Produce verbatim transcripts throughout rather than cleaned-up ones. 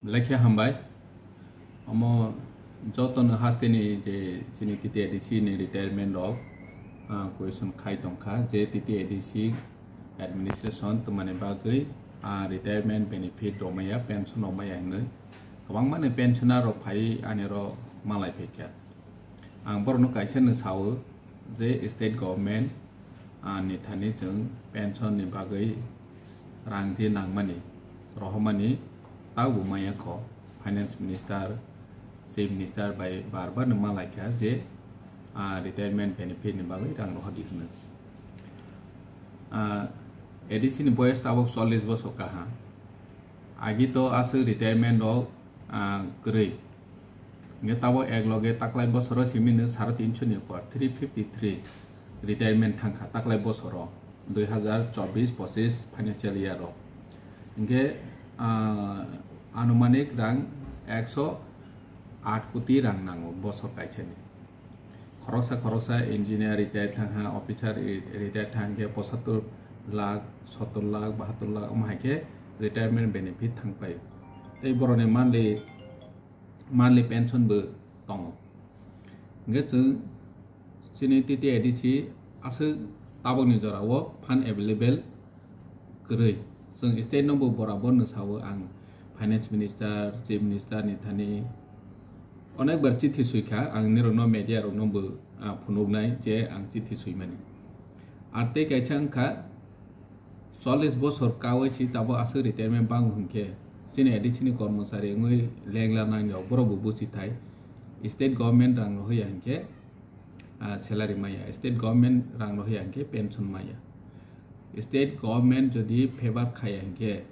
Belai khe hambai. Omo jotono hasteni je chini T T A D C ni retirement rok, ah, question khai tongkha je T T A D C administration twmani bagwi, ah, retirement benefit rok maya, pension rok maya hinwi kwbangma ni pensioner rok phai ani ro malai phaikha. Ang borokno kaisa no sao je state government, ah, ni thani chwng pension ni bagwi rang je nangmani rohormani tabo maya kho. Finance minister, chief minister bai bar bar no malaikha je, ah, retirement benefit ni bagwi rang rohordi hwnwi. Ah, A D C ni boyes tabok chollish bosor kaha. Agi to aswk retirement rok, ah, kwrwi. Hingke tabok ek loge taklai bosoro simi no saro tinso ni upor, three fifty three retirement thangkha taklai bosoro, dui hazar chobbish pochis financial year o. Hingke, ah, anumanik rang ekso aat koti rang nango bosor kaisa ni. Khoroksa khoroksa engineer retire thangha, officer re-, retire thangkhe pochattor lakh, sottor lakh, bahattor lakh, omo hai khe retirement benefit thangpaio. Tei borokni monthly, monthly pension bo tongo. Hingke chwng chini T T A D C aswk tabokni jorao fund available kwrwi. Chwng state no bo borabor no sao, ang finance minister, chief minister ni thani onek bar chithi sui kha, ang nirokno media rokno bo, ah, phunuknai je ang chithi suimani. Ar tei kaisa wngkha chollish bosor kawi si tabo aswk retirement bango hinkhe chini A D C ni kormochari wngwi lengla nang rok borok bo buchi thai. State government rang rohya hinkhe, ah, salary maya, state government rang rohya hinkhe pension maya. State government jodi favor khaya hinkhe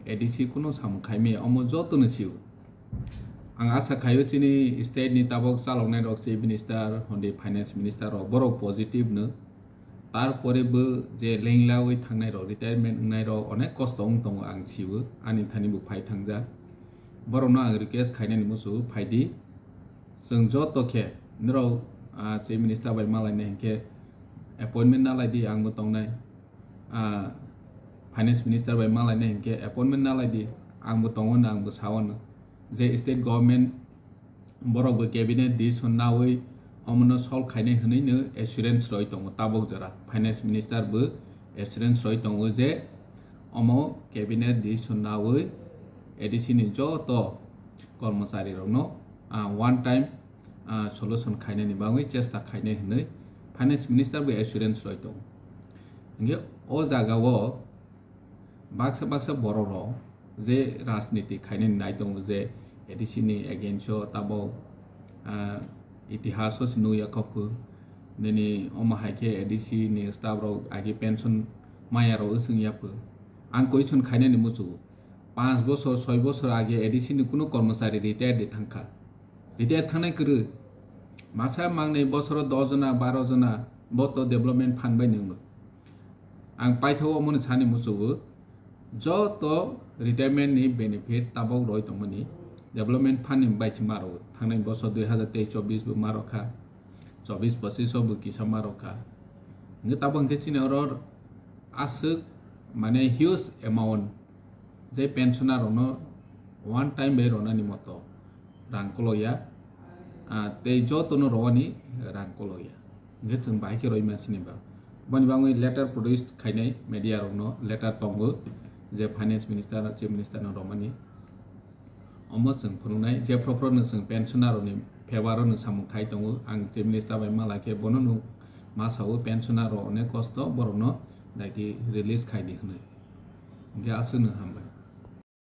A D C kuno samung khaimaya, omo jotono sio. Ang asa khaio chini state ni tabok chaloknai rok, chief minister, hondi finance minister rok, borok positive no. Tarpore bo je lenglawi thangnai rok, retirement wngnai rok onek kosto wng tongo, ang sio, ani thani bo phai thangjak. Borokno ang request khainani musu phaidi. Chwng joto khe norok, ah, chief minister bai malainai hinkhe appointment nalaidi, ang bo tongnai. Ah, finance minister bai malainai hinkhe appointment nalaidi, ang bo tongo, ang bo sao no. Je state government borok bo cabinet decision nawi omono solve khainai hwnwi no assurance roi tongo tabok jora. Finance minister bo assurance roi tongo je omo cabinet decision nawi A D C ni joto kormochari rokno, ah, one time, ah, solution khainani bagwi chesta khainai hwnwi finance minister bo assurance roi tongo. Hinkhe o jagao baksa baksa borok rok je rajniti khainani nai tongo je A D C ni against o tabok, ah, itihas o se nukya kok nini omo hai khe A D C ni staff rok agi pension maya rok wswng ya pho. Ang question khainani muchungo, panch bosor, soi bosor age A D C ni kuno kormochari retire di thangkha. Retire thangnai kwrwi. Masa mangnai bosoro dos jona, baro jona bo to development fund bai nwngo. Ang paithago omono sani muchungo, joto retirement ni benefit tabok roi tongmani development fund ni bai se maro. Thangnai bosor dui hazar teis chobbish bo maro kha, chobbish pochis o bo kisa maro kha. Hingke tabok hingke chini oro aswk mane huge amount je pensioner rokno one time bai ronani moto rang kolokya, ah, tei jotono rowani rang kolokya. Hingke chwng bahai khe roi mansini ba. Boni bagwi letter produce khainai media rokno letter tongo je finance minister, chief minister no romani. Omo chwng phunuknai je phro phro no chwng pensioner rokni favor o no samung khai tongo. Ang chief minister bai malai khe bono no ma sao pensioner rok onek kosto borokno daiti release khai di hwnwi. Hingke aswk no hambai.